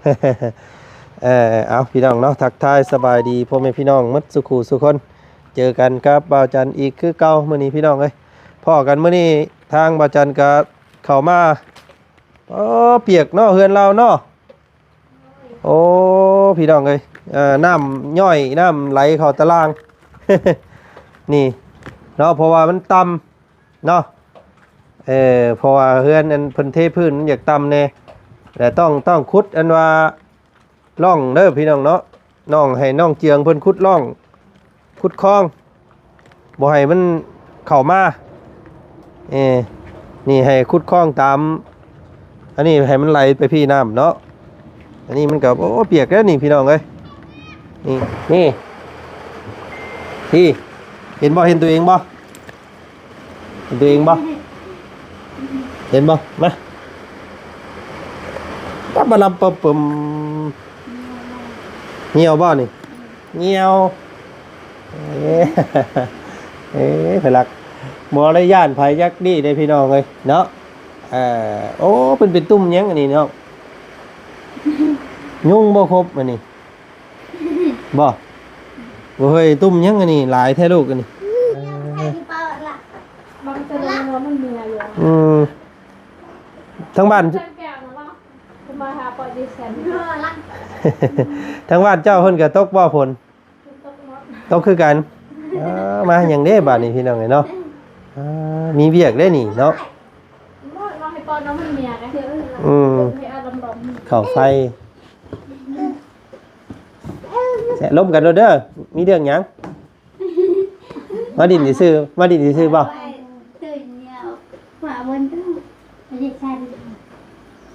ເອີ ເອົາ ພີ່ນ້ອງເນາະ ທັກທາຍສະບາຍດີພໍ່ແມ່ພີ່ນ້ອງໝົດສູ່ຄູ່ສູ່ຄົນ. ເຈີກັນກັບບ່າວຈັນອີກຄືເກົ່າມື້ນີ້ພີ່ນ້ອງເອີຍ. ພໍ້ກັນມື້ນີ້ທາງບ່າວຈັນກໍເຂົ້າມາ. ໂອ້ ປຽກເນາະ ເຮືອນລາວເນາະ. ໂອ້ ພີ່ນ້ອງເອີຍ ເອີ ນ້ຳຍ້ອຍ ນ້ຳໄຫຼເຂົ້າຕາລ່າງ ນີ້ເນາະ ເພາະວ່າມັນຕ່ຳເນາະ. ເອີ ເພາະວ່າເຮືອນອັນເພິ່ນເທພື້ນມັນຢາກຕ່ຳແດ່ ແລະ ຕ້ອງ ຕ້ອງຂຸດອັນວ່າ ຮ່ອງເດີພີ່ນ້ອງເນາະ. ນ້ອງ ໃຫ້ນ້ອງເຈືອງເພິ່ນຂຸດຮ່ອງ ຂຸດຄອງ ບໍ່ໃຫ້ມັນເຂົ້າມາ. ເອີ ນີ້ໃຫ້ຂຸດຄອງຕາມ ອັນນີ້ໃຫ້ມັນໄຫຼໄປພີ້ນ້ຳເນາະ. ອັນນີ້ມັນກໍ ໂອ້ ປຽກແລ້ວນີ້ພີ່ນ້ອງເອີຍ. ນີ້ ນີ້ ພີ້ ເຫັນບໍ່? ເຫັນຕົວເອງບໍ່? ເຫັນຕົວເອງບໍ່? ເຫັນບໍ່? ມາ ປັບປະລັບປະປຶມ. ຫ່ຽວບໍ່ນີ້? ຫ່ຽວ. ເອີ ເອີ ໄພລັກ ບໍ່ໄດ້ຢ້ານໃຜຈັກດີ້ເດ້ພີ່ນ້ອງເອີຍເນາະ. ເອີ ໂອ້ ເປັນ ເປັນຕຸ່ມຫຍັງອັນນີ້ເນາະ? ຍຸງບໍ່ຄົບອັນນີ້? ບໍ່ ບໍ່ເຮີ້ຍ ຕຸ່ມຫຍັງອັນນີ້ ຫຼາຍແທ້ລູກອັນນີ້? ເອີ ບາງເທື່ອມັນເມື່ອຍຢູ່. ອືມ ທາງບ້ານ ທາງບ້ານເຈົ້າເພິ່ນກໍຕົກບໍ່ຝົນ? ຕົກຄືກັນ. ເອີ ມາຫຍັງເດ້ບາດນີ້ພີ່ນ້ອງເອີຍເນາະ. ເອີ ມີວຽກເດ້ນີ້ເນາະ. ອືມ ເຂົ້າໄຟ ແຊະລົມກັນໂລດເດີ. ມີເລື່ອງຫຍັງ? ມາດິນຊື່ໆ ມາດິນຊື່ໆບໍ່?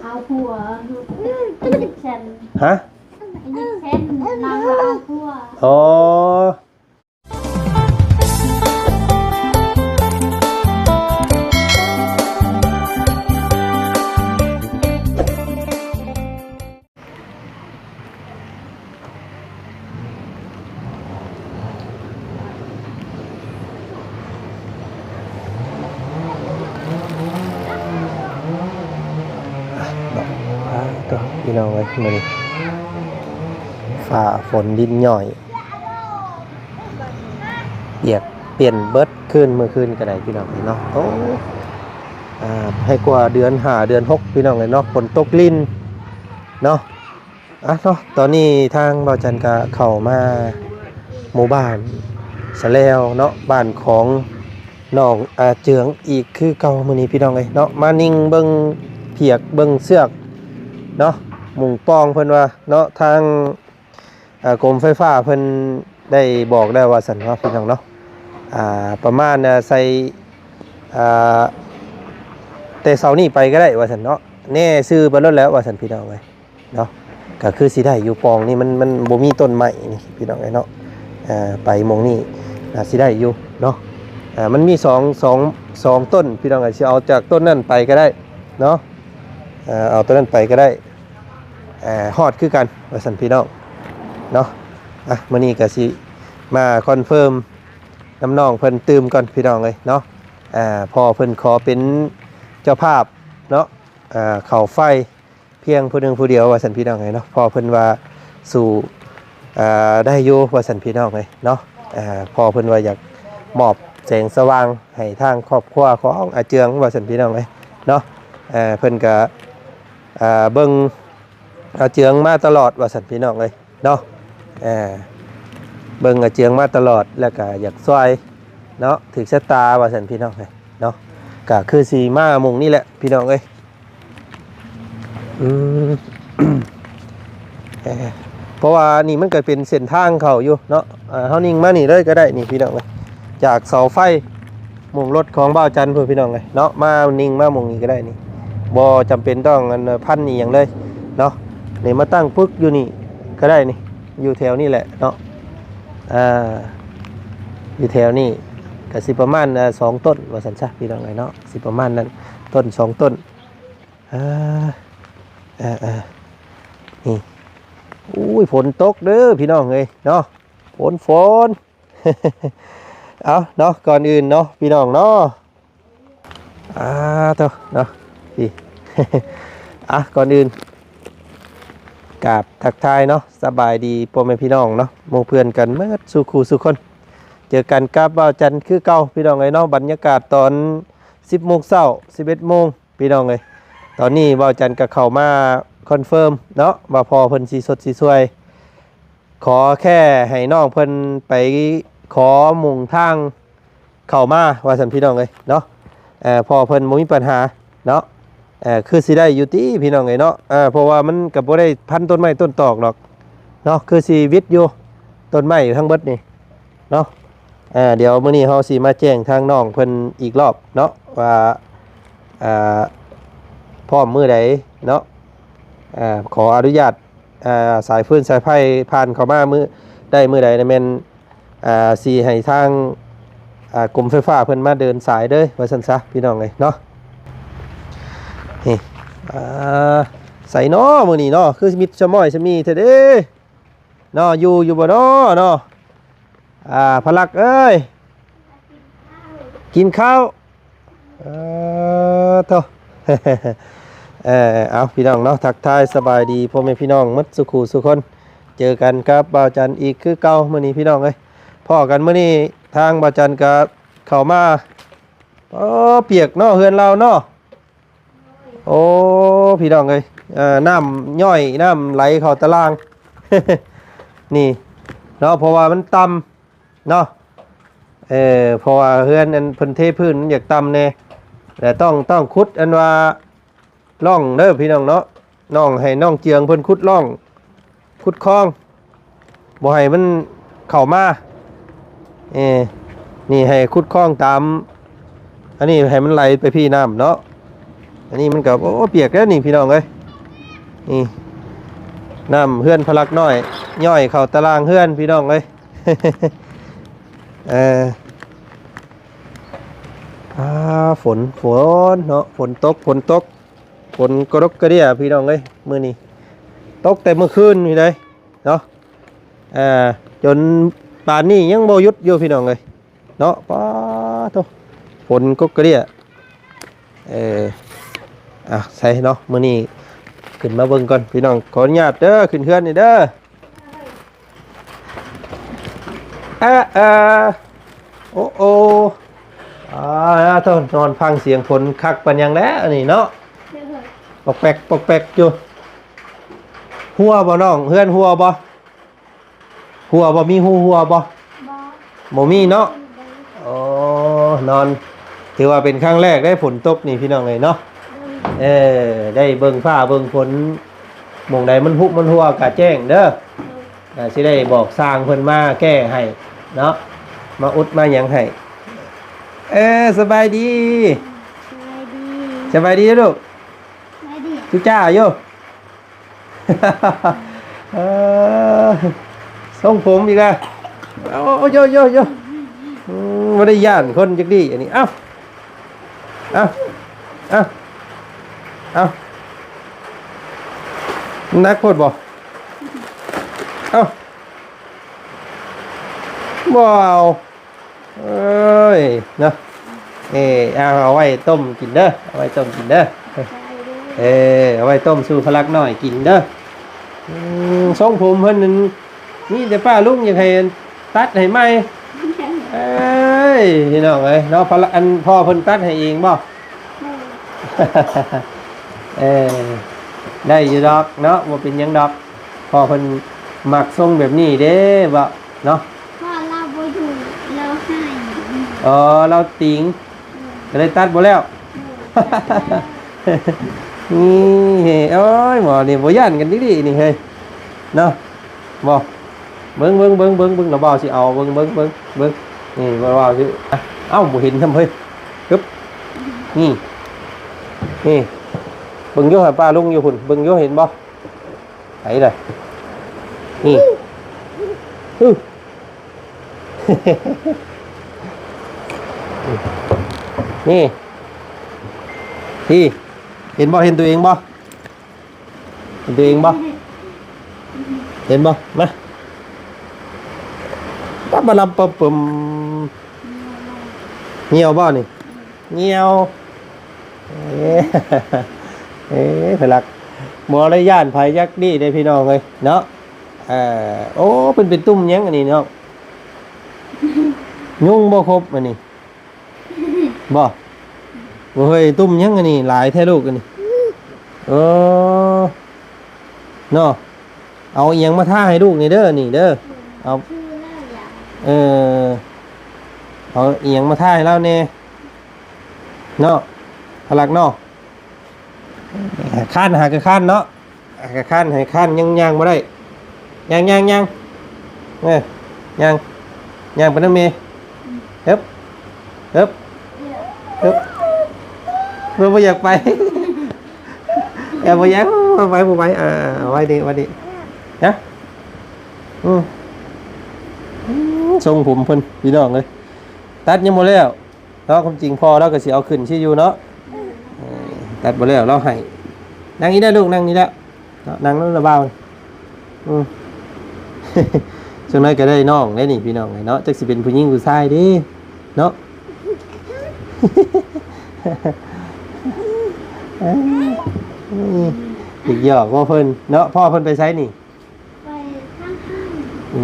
ເອົາຜົວ ຮະ? ອໍ. ອ່າ ພີ່ນ້ອງເອີຍ ມື້ນີ້ຟ້າຝົນດິນຍ້ອຍ ປຽກປ່ຽນເບິດຄືນ ມື້ຄືນກໍໄດ້ພີ່ນ້ອງເອີຍເນາະ. ໂອ້ ອ່າ ໃຫ້ກວ່າເດືອນຫ້າເດືອນຫົກພີ່ນ້ອງເອີຍເນາະ ຝົນຕົກລິນເນາະ. ອ່ະເນາະ ຕອນນີ້ທາງບ່າວຈັນກະເຂົ້າມາໝູ່ບ້ານຊະແລ້ວເນາະ ບ້ານຂອງນ້ອງອາເຈືອງອີກຄືເກົ່າມື້ນີ້ພີ່ນ້ອງເອີຍເນາະ. ມານິ່ງເບິ່ງຜຽກເບິ່ງເຊືອກເນາະ ໝຸງປ່ອງເພິ່ນວ່າເນາະ ທາງ ເອີ ກົມໄຟຟ້າເພິ່ນໄດ້ບອກແລ້ວວ່າຊັ້ນເນາະ ພີ່ນ້ອງເນາະ. ອ່າ ປະມານ ອ່າ ໃສ່ ອ່າ ແຕ່ເສົານີ້ໄປກໍໄດ້ວ່າຊັ້ນເນາະ ແນຊື່ໄປໂລດແລ້ວວ່າຊັ້ນ ພີ່ນ້ອງເອີຍເນາະ. ກໍຄືຊິໄດ້ຢູ່ ປ່ອງນີ້ມັນ ມັນບໍ່ມີຕົ້ນໄມ້ນີ້ ພີ່ນ້ອງເອີຍເນາະ. ອ່າ ໄປໝ່ອງນີ້ ອ່າ ຊິໄດ້ຢູ່ເນາະ. ອ່າ ມັນມີສອງ ສອງ ສອງຕົ້ນ ພີ່ນ້ອງເອີຍ ຊິເອົາຈາກຕົ້ນນັ້ນໄປກໍໄດ້ເນາະ. ອ່າ ເອົາຕົ້ນນັ້ນໄປກໍໄດ້ ອ່າ ຮອດຄືກັນວ່າຊັ້ນ ພີ່ນ້ອງເນາະ. ອ່ະ ມື້ນີ້ກໍຊິມາຄອນເຟີມນຳນ້ອງເພິ່ນຕື່ມກ່ອນ ພີ່ນ້ອງເອີຍເນາະ. ອ່າ ພໍ່ເພິ່ນຂໍເປັນເຈົ້າພາບເນາະ ອ່າ ເຂົ້າໄຟພຽງຜູ້ໜຶ່ງຜູ້ດຽວວ່າຊັ້ນ ພີ່ນ້ອງເອີຍເນາະ. ພໍ່ເພິ່ນວ່າສູ້ ອ່າ ໄດ້ຢູ່ວ່າຊັ້ນ ພີ່ນ້ອງເອີຍເນາະ. ອ່າ ພໍ່ເພິ່ນວ່າຢາກມອບແສງສະຫວ່າງໃຫ້ທາງຄອບຄົວຂອງອາເຈືອງວ່າຊັ້ນ ພີ່ນ້ອງເອີຍເນາະ. ເພິ່ນກໍ ອ່າ ເບິ່ງອາເຈືອງມາຕະຫຼອດວ່າຊັ້ນ ພີ່ນ້ອງເອີຍເນາະ. ເບິ່ງອາເຈືອງມາຕະຫຼອດ ແລ້ວກໍຢາກຊ່ວຍເນາະ ຖືກຊະຕາວ່າຊັ້ນ ພີ່ນ້ອງເອີຍເນາະ. ກໍຄືຊິມາໝ່ອງນີ້ແຫຼະ ພີ່ນ້ອງເອີຍ. ອືມ ເພາະວ່ານີ້ມັນກໍເປັນເສັ້ນທາງເຂົ້າຢູ່ເນາະ. ເຮົານິ່ງມານີ້ເລີຍກໍໄດ້ນີ້ ພີ່ນ້ອງເອີຍ ຈາກເສົາໄຟໝ່ອງລົດຂອງບ່າວຈັນພຸ້ນ ພີ່ນ້ອງເອີຍເນາະ. ມານິ່ງມາໝ່ອງນີ້ກໍໄດ້ນີ້ ບໍ່ຈຳເປັນຕ້ອງອັນພັນອີ່ຫຍັງເລີຍເນາະ. ນີ້ມາຕັ້ງປຶກຢູ່ນີ້ກໍໄດ້ນີ້ ຢູ່ແຖວນີ້ແຫຼະເນາະ. ອ່າ ຢູ່ແຖວນີ້ກໍຊິປະມານ ອ່າ ສອງຕົ້ນວ່າຊັ້ນຊະ ພີ່ນ້ອງເອີຍເນາະ. ຊິປະມານນັ້ນ ຕົ້ນສອງຕົ້ນ. ອ່າ ອ່າ ອ່າ ນີ້ ໂອ້ຍ ຝົນຕົກເດີ ພີ່ນ້ອງເອີຍເນາະ. ຝົນ ຝົນ ເອົາເນາະ ກ່ອນອື່ນເນາະ ພີ່ນ້ອງເນາະ. ອ່າ ໂຕເນາະ ພີ່ ອ່ະ ກ່ອນອື່ນ ກາບທັກທາຍເນາະ ສະບາຍດີພໍ່ແມ່ພີ່ນ້ອງເນາະ ໝູ່ເພື່ອນກັນໝົດສູ່ຄູ່ສູ່ຄົນ. ເຈີກັນກັບບ່າວຈັນຄືເກົ່າພີ່ນ້ອງເອີຍເນາະ. ບັນຍາກາດຕອນສິບໂມງເຊົ້າ ສິບເອັດໂມງພີ່ນ້ອງເອີຍ. ຕອນນີ້ບ່າວຈັນກໍເຂົ້າມາຄອນເຟີມເນາະ ວ່າພໍ່ເພິ່ນຊິຊົດຊິຊ່ວຍ ຂໍແຄ່ໃຫ້ນ້ອງເພິ່ນໄປຂໍໝົງທາງເຂົ້າມາ ວ່າຊັ້ນພີ່ນ້ອງເອີຍເນາະ. ເອີ ພໍ່ເພິ່ນບໍ່ມີບັນຫາເນາະ. ເອີ ຄືຊິໄດ້ຢູ່ຕິພີ່ນ້ອງເອີຍເນາະ. ເອີ ເພາະວ່າມັນກໍບໍ່ໄດ້ພັນຕົ້ນໄມ້ຕົ້ນຕອກດອກເນາະ ຄືຊິຫວິດຢູ່ ຕົ້ນໄມ້ຢູ່ທັງເບິດນີ້ເນາະ. ເອີ ດຽວມື້ນີ້ເຮົາຊິມາແຈ້ງທາງນ້ອງເພິ່ນອີກລອບເນາະ ວ່າ ເອີ ພ້ອມມື້ໃດເນາະ. ເອີ ຂໍອະນຸຍາດ ເອີ ສາຍຟືນສາຍໄຟຜ່ານເຂົ້າມາມື້ ໄດ້ມື້ໃດນະແມ່ນ ເອີ ຊິໃຫ້ທາງ ເອີ ກົມໄຟຟ້າເພິ່ນມາເດີນສາຍເດີ ວ່າຊັ້ນຊະພີ່ນ້ອງເອີຍເນາະ. ນີ້ ເອີ ໃສເນາະມື້ນີ້ເນາະ ຄືມິດຊະມ້ອຍຊະມີແທ້ເດ້ເນາະ. ຢູ່ ຢູ່ບໍ່ເນາະ ເນາະ. ອ່າ ພະລັກເອີຍ ກິນເຂົ້າ. ເອີ ໂທ້ ເອີ ເອົາ ພີ່ນ້ອງເນາະ ທັກທາຍສະບາຍດີພໍ່ແມ່ພີ່ນ້ອງໝົດສູ່ຄູ່ສູ່ຄົນ. ເຈີກັນກັບບ່າວຈັນອີກຄືເກົ່າມື້ນີ້ພີ່ນ້ອງເອີຍ. ພໍ້ກັນມື້ນີ້ ທາງບ່າວຈັນກໍເຂົ້າມາ. ໂອ້ ປຽກເນາະ ເຮືອນລາວເນາະ. ໂອ້ ພີ່ນ້ອງເອີຍ ເອີ ນ້ຳຍ້ອຍ ນ້ຳໄຫຼເຂົ້າຕະລ່າງ ນີ້ເນາະ ເພາະວ່າມັນຕ່ຳເນາະ. ເອີ ເພາະວ່າເຮືອນອັນເພິ່ນເທພື້ນມັນຢາກຕ່ຳແດ່ ແຕ່ຕ້ອງ ຕ້ອງຂຸດອັນວ່າ ຮ່ອງເດີພີ່ນ້ອງເນາະ. ນ້ອງ ໃຫ້ນ້ອງເຈືອງເພິ່ນຂຸດຮ່ອງ ຂຸດຄອງ ບໍ່ໃຫ້ມັນເຂົ້າມາ. ເອີ ນີ້ໃຫ້ຂຸດຄອງຕາມ ອັນນີ້ໃຫ້ມັນໄຫຼໄປພີ້ນ້ຳເນາະ. ອັນນີ້ມັນກໍ ໂອ້ ປຽກແລ້ວນີ້ພີ່ນ້ອງເອີຍ. ນີ້ ນ້ຳເຮືອນພະລັກນ້ອຍ ຍ້ອຍເຂົ້າຕະລ່າງເຮືອນພີ່ນ້ອງເອີຍ. ເອີ ອ່າ ຝົນ ຝົນເນາະ ຝົນຕົກ ຝົນຕົກ ຝົນກະດົກກະເດຍພີ່ນ້ອງເອີຍ. ມື້ນີ້ຕົກແຕ່ມື້ຄືນນີ້ເດ້ເນາະ ເອີ ຈົນປານນີ້ຍັງບໍ່ຢຸດຢູ່ພີ່ນ້ອງເອີຍເນາະ. ປາໂທ້ ຝົນກົກກະເດຍ. ເອີ ອ່ະ ໃສ່ເນາະ ມື້ນີ້ຂຶ້ນມາເບິ່ງກ່ອນພີ່ນ້ອງ. ຂໍອະນຸຍາດເດີ ຂຶ້ນເຮືອນນີ້ເດີ. ອາ ອາ ໂອ ໂອ ອາ ໂທ້ ນອນຟັງສຽງຝົນຄັກປານຫຍັງແລ້ວນີ້ເນາະ. ໂດຍ ປອກແປກ ປອກແປກຢູ່. ຮົ່ວບໍ່ນ້ອງ? ເຮືອນຮົ່ວບໍ່? ຮົ່ວບໍ່? ມີຮູຮົ່ວບໍ່? ບໍ່ ບໍ່ມີເນາະ. ໂອ້ ນອນ ຖືວ່າເປັນຄັ້ງແລກໄດ້ຝົນຕົກນີ້ພີ່ນ້ອງເອີຍເນາະ. ເອີ ໄດ້ເບິ່ງຟ້າເບິ່ງຝົນ ໝ່ອງໃດມັນຮຸມັນຮົ່ວກະແຈ້ງເດີ. ເອີ ຊິໄດ້ບອກຊ່າງເພິ່ນມາແກ້ໃຫ້ເນາະ ມາອຸດມາຫຍັງໃຫ້. ເອີ ສະບາຍດີ ສະບາຍດີ ສະບາຍດີລູກ ສະບາຍດີ ຈຸຈ້າຢູ່. ເອີ ຊົງຜົມອີກແລ້ວ. ໂອ້ ໂອ້ ໂອ້ ໂອ້ ໂອ້ ອືມ ບໍ່ໄດ້ຢ້ານຄົນຈັກດີ້ອັນນີ້. ເອົ້າ ເອົ້າ ເອົ້າ ເອົ້າ ໜັກໂພດບໍ່? ເອົ້າ ບໍ່ເອົາ. ເອີຍ ເນາະ ເອີ ເອົາ ເອົາໄວ້ຕົ້ມກິນເດີ ເອົາໄວ້ຕົ້ມກິນເດີ. ເອີ ເອົາໄວ້ຕົ້ມສູ່ພະລັກນ້ອຍກິນເດີ. ອືມ ຊົງຜົມເພິ່ນນັ້ນ ມີແຕ່ປ້າລຸງຢາກໃຫ້ຕັດໃຫ້ໃໝ່. ເອີຍ ພີ່ນ້ອງເອີຍເນາະ ພະລັກ ອັນ ພໍ່ເພິ່ນຕັດໃຫ້ເອງບໍ່? ເອີ ໄດ້ຢູ່ດອກເນາະ ບໍ່ເປັນຫຍັງດອກ ພໍ່ເພິ່ນມັກຊົງແບບນີ້ເດ້ເບາະເນາະ. ພໍ່ລາວບໍ່ຢູ່ ລາວຮ້າຍ. ອໍ ລາວຕີງ ເອີ ກໍເລີຍຕັດບໍ່ແລ້ວ. ເອີ ຕັດບໍ່ແລ້ວ. ນີ້ ໂອ້ຍ ໝໍນີ້ບໍ່ຢ້ານກັນດີໆນີ້ເຮີ້ຍ ເນາະ. ບໍ່ ເບິ່ງ ເບິ່ງ ເບິ່ງ ເບິ່ງ ເບິ່ງ ລະບ່າວຊິເອົາ ເບິ່ງ ເບິ່ງ ເບິ່ງ ເບິ່ງ ນີ້ ລະບ່າວຊິ ເອົ້າ ບໍ່ເຫັນຊ້ຳເຮີ້ຍ. ຮຶບ ນີ້ ນີ້ ເບິ່ງຢູ່ຫາປ້າລຸງຢູ່ພຸ້ນ ເບິ່ງຢູ່ ເຫັນບໍ່? ໄປລະ ນີ້ ຮຶ ນີ້ ນີ້ ເຫັນບໍ່? ເຫັນຕົວເອງບໍ່? ເຫັນຕົວເອງບໍ່? ເຫັນບໍ່? ມາ ປັບມາລຳປະປຶມ ຫ່ຽວບໍ່ນີ້? ຫ່ຽວ. ເອີ ເອີ ພະລັກ ບໍ່ໄດ້ຢ້ານໃຜຈັກດີ້ເດ້ພີ່ນ້ອງເອີຍເນາະ. ເອີ ໂອ້ ເພິ່ນເປັນຕຸ່ມຫຍັງອັນນີ້ເນາະ? ຍຸງບໍ່ຄົບອັນນີ້ ບໍ່? ໂອ້ຍ ຕຸ່ມຫຍັງອັນນີ້ ຫຼາຍແທ້ລູກອັນນີ້. ເອີ ເນາະ ເອົາອີ່ຫຍັງມາທາໃຫ້ລູກນີ້ເດີ ນີ້ເດີ. ເອົາ ເອີ ເອົາອີ່ຫຍັງມາທາໃຫ້ລາວແດ່ເນາະ ພະລັກເນາະ. ຄັນຫາກະຄັນເນາະ ກະຄັນໃຫ້ຄັນ ຍັງຍ່າງບໍ່ໄດ້. ຍ່າງ ຍ່າງ ຍ່າງ ເອີ ຍ່າງ ຍ່າງໄປນຳແມ່. ເອີບ ເອີບ ເອີບ ບໍ່ ບໍ່ຢາກໄປ. ແອບບໍ່ຢາກໄປ ບໍ່ໄປ. ອ່າ ໄວ້ດີ ໄວ້ດີນະ. ອືມ ຊົງຜົມເພິ່ນ ພີ່ນ້ອງເອີຍ ຕັດຍັງບໍ່ແລ້ວ. ເນາະ ຄວາມຈິງພໍ່ລາວກໍຊິເອົາຂຶ້ນຊິຢູ່ເນາະ. ເອີ ຕັດບໍ່ແລ້ວ ລາວໃຫ້. ນັ່ງນີ້ແຫຼະລູກ ນັ່ງນີ້ແຫຼະເນາະ ນັ່ງນຳລະບ່າວ. ອືມ ຈັກໜ້ອຍກໍໄດ້ນ້ອງແລ້ວນີ້ ພີ່ນ້ອງເອີຍເນາະ. ຈັກຊິເປັນຜູ້ຍິງຜູ້ຊາຍເດ້ເນາະ. ເອີ ຢາກຢອກວ່າເພິ່ນເນາະ. ພໍ່ເພິ່ນໄປໃສນີ້? ໄປທາງໄຮ່. ອື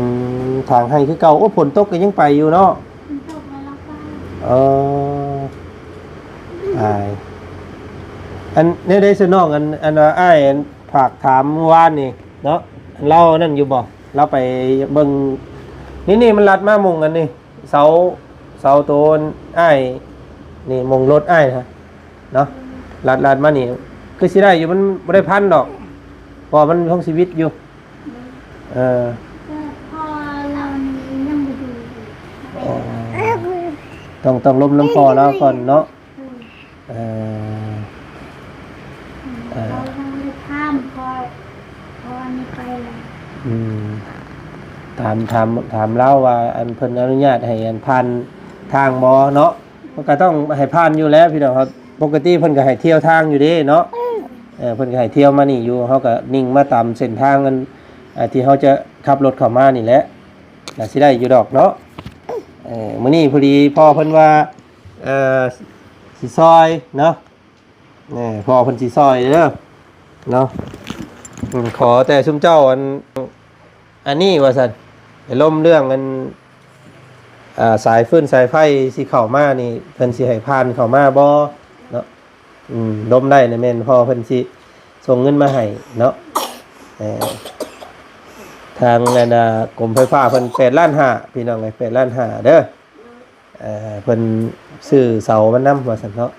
ມ ທາງໄຮ່ຄືເກົ່າ. ໂອ້ ຝົນຕົກກໍຍັງໄປຢູ່ເນາະ. ຝົນຕົກແລ້ວລາວໄປ. ເອີ ອາຍ ອັນ ແນວໃດຊະນ້ອງ? ອັນ ອັນວ່າອ້າຍ ອັນ ຝາກຖາມມື້ວານນີ້ເນາະ ລາວນັ້ນຢູ່ບໍ່? ລາວໄປເບິ່ງ ນີ້ ນີ້ ມັນລັດມາໝ່ອງອັນນີ້ ເສົາ ເສົາໂຕນອ້າຍນີ້ ໝ່ອງລົດອ້າຍນະເນາະ. ລັດ ລັດມານີ້ ຄືຊິໄດ້ຢູ່ ມັນບໍ່ໄດ້ພັນດອກ ເພາະວ່າມັນຄົງຊີວິດຢູ່. ເອີ ແຕ່ພໍ່ລາວນີ້ຍັງບໍ່ຢູ່. ອໍ ຕ້ອງ ຕ້ອງລົມນຳພໍ່ລາວກ່ອນເນາະ. ເອີ ເອີ ເອີ ເຂົາຍັງບໍ່ໄດ້ຖາມພໍ່ ພໍ່ນີ້ໄປແລ້ວ. ອືມ ຖາມ ຖາມ ຖາມລາວວ່າ ອັນ ເພິ່ນອະນຸຍາດໃຫ້ ອັນ ຜ່ານທາງບໍ່ເນາະ? ມັນກໍຕ້ອງໃຫ້ຜ່ານຢູ່ແລ້ວພີ່ນ້ອງ. ປົກກະຕິເພິ່ນກໍໃຫ້ທ່ຽວທາງຢູ່ເດ້ເນາະ. ເອີ ເພິ່ນກໍໃຫ້ທ່ຽວມານີ້ຢູ່ ເຮົາກໍນິ່ງມາຕາມເສັ້ນທາງ ອັນ ທີ່ເຮົາຈະຂັບລົດເຂົ້າມານີ້ແຫຼະ ໜ້າຊິໄດ້ຢູ່ດອກເນາະ. ເອີ ມື້ນີ້ພໍດີພໍ່ເພິ່ນວ່າ ເອີ ຊິຊ່ອຍເນາະ. ແນ່ ພໍ່ເພິ່ນຊິຊ່ອຍເດີເນາະ. ອືມ ຂໍແຕ່ຊຸມເຈົ້າ ອັນ ອັນນີ້ວ່າຊັ້ນ ໄປລົມເລື່ອງ ອັນ ອ່າ ສາຍຟືນສາຍໄຟຊິເຂົ້າມານີ້ ເພິ່ນຊິໃຫ້ຜ່ານເຂົ້າມາບໍ່ເນາະ. ອືມ ລົມໄດ້ນະ ແມ່ນພໍ່ເພິ່ນຊິສົ່ງເງິນມາໃຫ້ເນາະ. ເອີ ທາງ ອັນ ອ່າ ກົມໄຟຟ້າເພິ່ນ ແປດລ້ານຫ້າ ພີ່ນ້ອງເອີຍ ແປດລ້ານຫ້າເດີ. ເອີ ເພິ່ນຊື້ເສົາມານຳວ່າຊັ້ນເນາະ.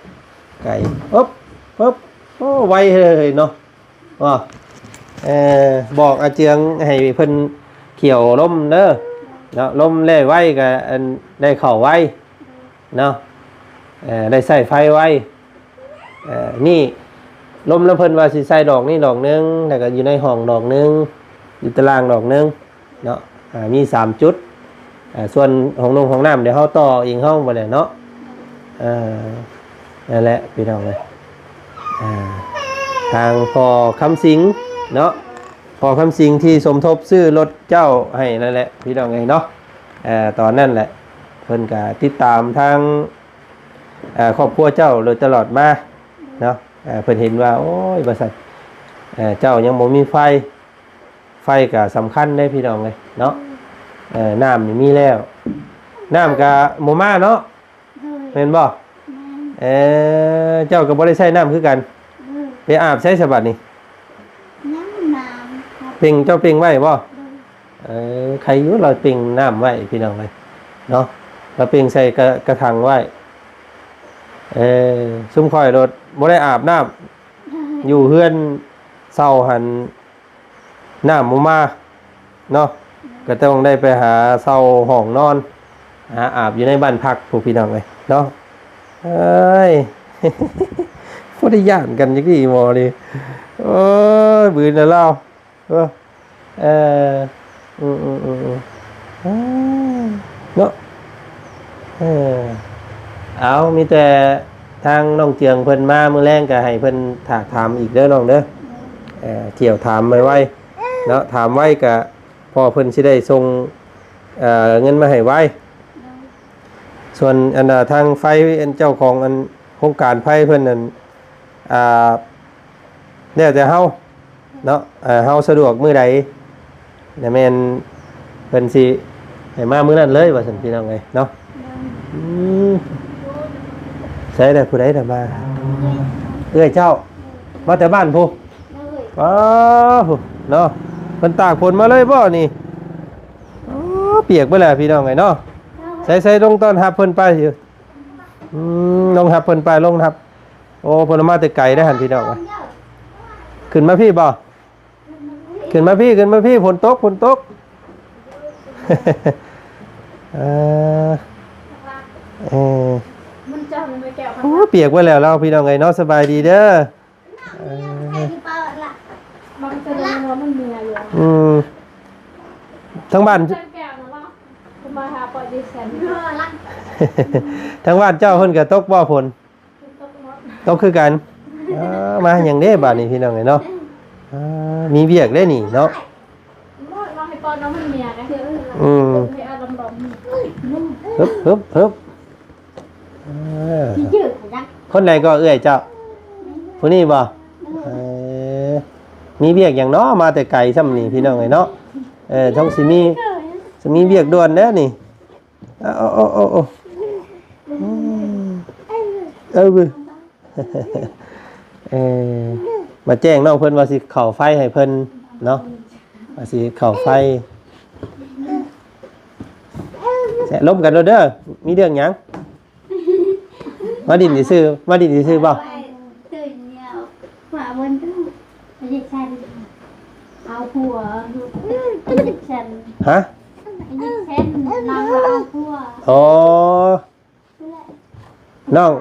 ໄກ ປຶບ ປຶບ ໂອ້ ໄວເລີຍເນາະ ວ່າ ເອີ ບອກອາເຈືອງໃຫ້ເພິ່ນຂ້ຽວລົມເດີເນາະ. ລົມແລ່ໄວກໍ ອັນ ໄດ້ເຂົ້າໄວເນາະ. ເອີ ໄດ້ໃຊ້ໄຟໄວ. ເອີ ນີ້ລົມນຳເພິ່ນວ່າຊິໃສ່ດອກນີ້ດອກໜຶ່ງ ແລ້ວກໍຢູ່ໃນຫ້ອງດອກໜຶ່ງ ຢູ່ຕາລ່າງດອກໜຶ່ງເນາະ. ອ່າ ມີສາມຈຸດ. ອ່າ ສ່ວນຫ້ອງນົງຫ້ອງນ້ຳ ດຽວເຮົາຕໍ່ເອງເຮົາບັດນີ້ເນາະ. ເອີ ນັ້ນແຫຼະພີ່ນ້ອງເອີຍ. ອ່າ ທາງພໍ່ຄຳສິງເນາະ ພໍ່ຄຳສິງທີ່ສົມທົບຊື້ລົດເຈົ້າໃຫ້ນັ້ນແຫຼະ ພີ່ນ້ອງເອີຍເນາະ. ເອີ ຕອນນັ້ນແຫຼະ ເພິ່ນກະຕິດຕາມທາງ ເອີ ຄອບຄົວເຈົ້າໂດຍຕະຫຼອດມາເນາະ. ເອີ ເພິ່ນເຫັນວ່າ ໂອ້ຍ ວ່າຊັ້ນ ເອີ ເຈົ້າຍັງບໍ່ມີໄຟ ໄຟກະສຳຄັນເດ້ພີ່ນ້ອງເອີຍເນາະ. ເອີ ນ້ຳນີ້ມີແລ້ວ ນ້ຳກະບໍ່ມາເນາະ. ໂດຍ ແມ່ນບໍ່? ແມ່ນ. ເອີ ເຈົ້າກໍບໍ່ໄດ້ໃຊ້ນ້ຳຄືກັນ. ໂດຍ ໄປອາບໃສສະບັດນີ້? ຍັງນ້ຳ ເປັ່ງ ເຈົ້າເປັ່ງໄວ້ບໍ່? ໂດຍ ເອີ ໃຄຢູ່ລາວເປັ່ງນ້ຳໄວ້ພີ່ນ້ອງເອີຍເນາະ. ລາວເປັ່ງໃສ່ກະ ກະຖັງໄວ້. ເອີ ຊຸມຂ້ອຍໂລດບໍ່ໄດ້ອາບນ້ຳ. ໂດຍ ຢູ່ເຮືອນເຊົ່າຫັ້ນ ນ້ຳບໍ່ມາເນາະ ກໍຕ້ອງໄດ້ໄປຫາເຊົ່າຫ້ອງນອນ ຫາອາບຢູ່ໃນບ້ານພັກພຸ້ນ ພີ່ນ້ອງເອີຍເນາະ. ເອີຍ ບໍ່ໄດ້ຢ້ານກັນຈັກດີ້ໝໍນີ້. ໂອ້ຍ ບືນແລ້ວລາວ. ເອີ ເອີ ອືມໆໆ ເນາະ. ເອີ ເອົາ ມີແຕ່ທາງນ້ອງເຈືອງເພິ່ນມາມື້ແລງ ກໍໃຫ້ເພິ່ນຖາກຖາມອີກເດີນ້ອງເດີ. ເອີ ທ່ຽວຖາມໄວໆເນາະ ຖາມໄວກໍພໍ່ເພິ່ນຊິໄດ້ສົ່ງ ເອີ ເງິນມາໃຫ້ໄວ. ສ່ວນອັນ ທາງໄຟ ອັນເຈົ້າຂອງອັນໂຄງການໄຟເພິ່ນນັ້ນ ອ່າ ແລ້ວແຕ່ເຮົາ ເນາະ ເຮົາສະດວກມື້ໃດ ແມ່ນເພິ່ນຊິໃຫ້ມາມື້ນັ້ນເລີຍວ່າຊັ້ນ ພີ່ນ້ອງເອີຍເນາະ. ອືມ ໃສລະ ຜູ້ໃດລະມາ? ເອື້ອຍເຈົ້າ ມາແຕ່ບ້ານພຸ້ນ. ອໍ ເນາະ ເພິ່ນຕາກຝົນມາເລີຍບໍ່ນີ້? ອໍ ປຽກເບິດແລ້ວພີ່ນ້ອງເອີຍເນາະ. ໃສໆ ລົງຕ້ອນຮັບເພິ່ນໄປຢູ່. ອືມ ລົງຮັບເພິ່ນໄປ ລົງຮັບ. ໂອ້ ເພິ່ນມາແຕ່ໄກເດ້ຫັ້ນ ພີ່ນ້ອງ. ຂຶ້ນມາພີ້ບໍ່? ຂຶ້ນມາພີ້ ຂຶ້ນມາພີ້ ຝົນຕົກ ຝົນຕົກ. ເອີ ເອີ ມັນເຈົ້າມັນບໍ່ແກ້ວ. ໂອ້ ປຽກເບິດແລ້ວລາວ ພີ່ນ້ອງເອີຍເນາະ. ສະບາຍດີເດີ. ເອີ ບາງເທື່ອມັນເມື່ອຍຢູ່. ອືມ ທາງບ້ານ ທາງບ້ານເຈົ້າເພິ່ນກໍຕົກບໍ່ຝົນ? ຕົກຄືກັນ. ເອີ ມາຫຍັງເດ້ບາດນີ້ ພີ່ນ້ອງເອີຍເນາະ. ເອີ ມີວຽກເດ້ນີ້ເນາະ. ອືມ ຮຶບ ຮຶບ ຮຶບ. ເອີ ຄົນໃດກໍເອື້ອຍເຈົ້າ? ຜູ້ນີ້ບໍ່? ເອີ ມີວຽກຫຍັງເນາະ ມາແຕ່ໄກຊ່ຳນີ້ ພີ່ນ້ອງເອີຍເນາະ. ເອີ ຕ້ອງຊິມີ ຊິມີວຽກດ່ວນແດ່ນີ້. ເອົາ ເອົາ ເອົາ ເອົາ ເອີ ເອີ ມາແຈ້ງນ້ອງເພິ່ນວ່າຊິເຂົ້າໄຟໃຫ້ເພິ່ນເນາະ ວ່າຊິເຂົ້າໄຟ. ແຊະລົມກັນໂລດເດີ ມີເລື່ອງຫຍັງ? ມາດິນຊື່ໆ ມາດິນຊື່ໆບໍ່? ຮະ? ອໍ ນ້ອງ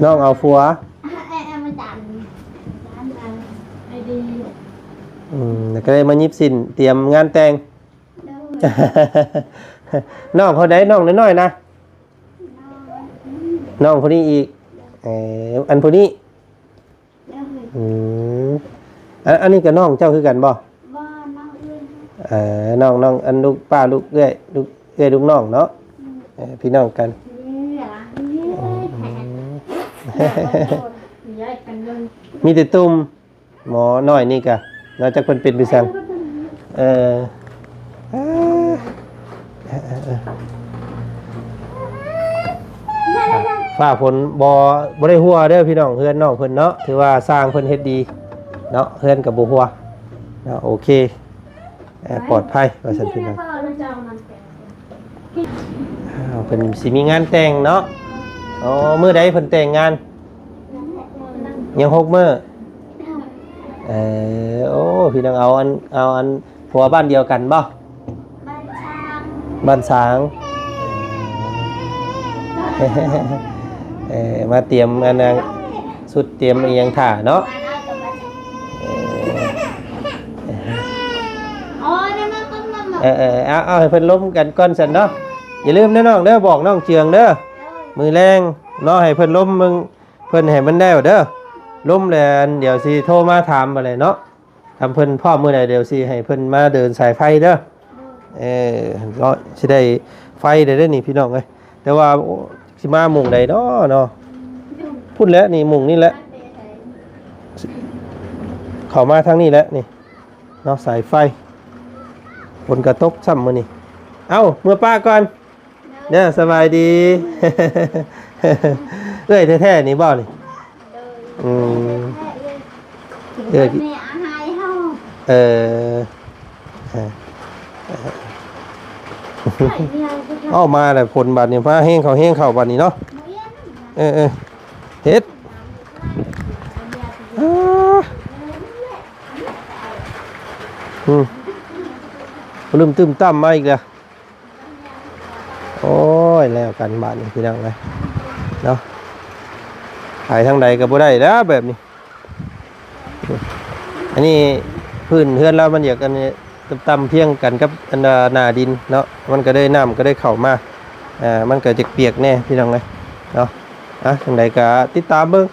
ນ້ອງເອົາຜົວ. ອືມ ແລ້ວກໍໄດ້ມາຫຍິບສິ້ນຕຽມງານແຕ່ງ. ນ້ອງຄົນໃດ? ນ້ອງນ້ອຍໆນະ? ນ້ອງຜູ້ນີ້ອີກ. ເອີ ອັນຜູ້ນີ້? ອືມ ອັນ ອັນນີ້ກໍນ້ອງເຈົ້າຄືກັນບໍ່? ບໍ່ ນ້ອງອື່ນ. ເອີ ນ້ອງ ນ້ອງ ອັນລູກປ້າ ລູກເອື້ອຍ ລູກເອື້ອຍ ລູກນ້ອງເນາະ. ອືມ ເອີ ພີ່ນ້ອງກັນ. ອືມ ມີແຕ່ຕຸ່ມ. ໝໍນ້ອຍນີ້ກະ ນອກຈາກເພິ່ນເປັນໄປຊັ້ນ. ເອີ ເອີ ເອີ ເອີ ຟ້າຝົນບໍ່ ບໍ່ໄດ້ຮົ່ວເດີພີ່ນ້ອງ ເຮືອນນ້ອງເພິ່ນເນາະ. ຖືວ່າຊ່າງເພິ່ນເຮັດດີເນາະ ເຮືອນກໍບໍ່ຮົ່ວເນາະ. ໂອເຄ ເອີ ປອດໄພວ່າຊັ້ນພີ່ນ້ອງ. ອ້າວ ເພິ່ນຊິມີງານແຕ່ງເນາະ. ອໍ ມື້ໃດເພິ່ນແຕ່ງງານ? ຍັງຫົກມື້. ເອີ ໂອ້ ພີ່ນ້ອງ ເອົາອັນ ເອົາອັນ ຜົວບ້ານດຽວກັນບໍ່? ບ້ານຊາງ ບ້ານຊາງ. ເອີ ມາຕຽມອັນນັ້ນ ຊຸດຕຽມອີ່ຫຍັງຖ້າເນາະ. ເອີ ເອີ ເອີ ເອົາ ເອົາໃຫ້ເພິ່ນລົມກັນກ່ອນຊັ້ນເນາະ. ຢ່າລືມເດີນ້ອງເດີ ບອກນ້ອງເຈືອງເດີ ມື້ແລງເນາະ ໃຫ້ເພິ່ນລົມເບິ່ງ ເພິ່ນໃຫ້ມັນແລ້ວເດີ. ລົມແລ້ວດຽວຊິໂທມາຖາມບັດແຫຼະເນາະ. ຄັນເພິ່ນພ້ອມມື້ໃດ ດຽວຊິໃຫ້ເພິ່ນມາເດີນສາຍໄຟເດີ. ເອີ ເນາະ ຊິໄດ້ໄຟໄດ້ເດີນີ້ພີ່ນ້ອງເອີຍ. ແຕ່ວ່າ ໂອ້ ຊິມາມຸງໃດເນາະ ເນາະ. ພຸ້ນແຫຼະນີ້ ມຸງນີ້ແຫຼະ ເຂົ້າມາທາງນີ້ແຫຼະນີ້ເນາະ ສາຍໄຟ. ຝົນກໍຕົກຊ້ຳມື້ນີ້. ເອົ້າ ເມືອປ້າກ່ອນເດີ. ສະບາຍດີ. ເອື້ອຍແທ້ໆນີ້ບໍ່ນີ້? ໂດຍ. ອືມ ເອື້ອຍ ແມ່ອາຫາຍເຮົາ. ເອີ ເອີ ເອົາມາແລ້ວ ຝົນບາດນີ້ ຟ້າແຮງເຂົ້າ ແຮງເຂົ້າບາດນີ້ເນາະ. ເອີ ເອີ ເຮັດ ອືມ ລຶ້ມຕຶ້ມຕັ້ມມາອີກແລ້ວ. ໂອ້ຍ ແລ້ວກັນບາດນີ້ພີ່ນ້ອງເອີຍເນາະ. ໄປທາງໃດກໍບໍ່ໄດ້ແລ້ວແບບນີ້. ອັນນີ້ພື້ນເຮືອນລາວມັນຢາກ ອັນນີ້ ຕ່ຳໆພຽງກັນກັບ ອັນ ໜ້າດິນເນາະ ມັນກໍເລີຍ ນ້ຳກໍເລີຍເຂົ້າມາ. ເອີ ມັນກໍຈະປຽກແດ່ພີ່ນ້ອງເອີຍເນາະ. ອ່ະ ຈັ່ງໃດກໍຕິດຕາມເບິ່ງ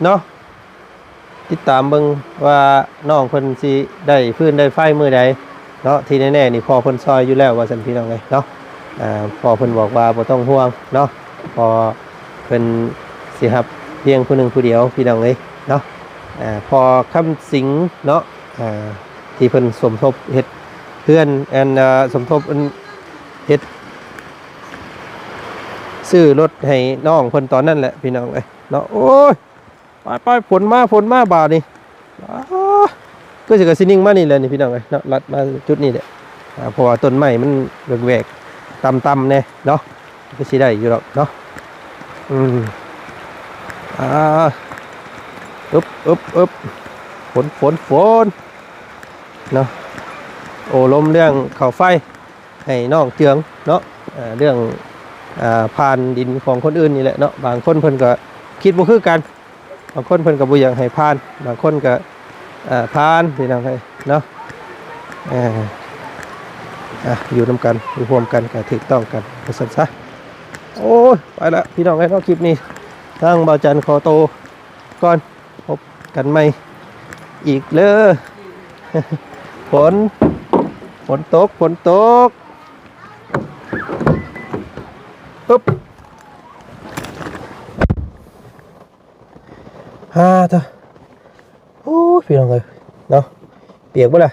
ເນາະ. ຕິດຕາມເບິ່ງວ່ານ້ອງເພິ່ນຊິໄດ້ຟືນໄດ້ໄຟມື້ໃດເນາະ. ທີ່ແນ່ໆນີ້ ພໍ່ເພິ່ນຊ່ອຍຢູ່ແລ້ວວ່າຊັ້ນພີ່ນ້ອງເອີຍເນາະ. ອ່າ ພໍ່ເພິ່ນບອກວ່າບໍ່ຕ້ອງຫ່ວງເນາະ ເພາະເພິ່ນຊິຮັບພຽງຜູ້ໜຶ່ງຜູ້ດຽວພີ່ນ້ອງເອີຍເນາະ. ອ່າ ພໍ່ຄຳສິງເນາະ ອ່າ ທີ່ເພິ່ນສົມທົບເຮັດເຮືອນ ອັນ ອ່າ ສົມທົບອັນເຮັດ ຊື້ລົດໃຫ້ນ້ອງເພິ່ນຕອນນັ້ນແຫຼະ ພີ່ນ້ອງເອີຍເນາະ. ໂອ້ຍ ໄປໆ ຝົນມາ ຝົນມາບາດນີ້ ອ້າ ຄືຊິກະຊິນິ່ງມານີ້ແຫຼະນີ້ ພີ່ນ້ອງເອີຍເນາະ. ລັດມາຈຸດນີ້ແຫຼະ ອ່າ ເພາະວ່າຕົ້ນໄມ້ມັນແຫວກໆ ຕ່ຳໆ ແດ່ເນາະ ຄືຊິໄດ້ຢູ່ດອກເນາະ. ອືມ ອ່າ ອຶບ ອຶບ ອຶບ ຝົນ ຝົນ ຝົນເນາະ. ໂອ້ລົມເລື່ອງເຂົ້າໄຟໃຫ້ນ້ອງເຈືອງເນາະ ເອີ ເລື່ອງ ອ່າ ຜ່ານດິນຂອງຄົນອື່ນນີ້ແຫຼະເນາະ. ບາງຄົນເພິ່ນກໍຄິດບໍ່ຄືກັນ ບາງຄົນເພິ່ນກໍບໍ່ຢາກໃຫ້ຜ່ານ ບາງຄົນກໍ ເອີ ຜ່ານ ພີ່ນ້ອງເອີຍເນາະ. ເອີ ອ່ະ ຢູ່ນຳກັນ ຢູ່ຮ່ວມກັນກໍຖືກຕ້ອງກັນ ວ່າຊັ້ນຊະ. ໂອ້ຍ ໄປລະ ພີ່ນ້ອງເອີຍເນາະ ຄລິບນີ້ທາງບ່າວຈັນຂໍໂຕກ່ອນ ພົບກັນໃໝ່ອີກເດີ້. ຝົນ ຝົນຕົກ ຝົນຕົກ ອຶບ ຫາ ໂອ້ຍ ພີ່ນ້ອງເອີຍເນາະ ປຽກເບິດລະ.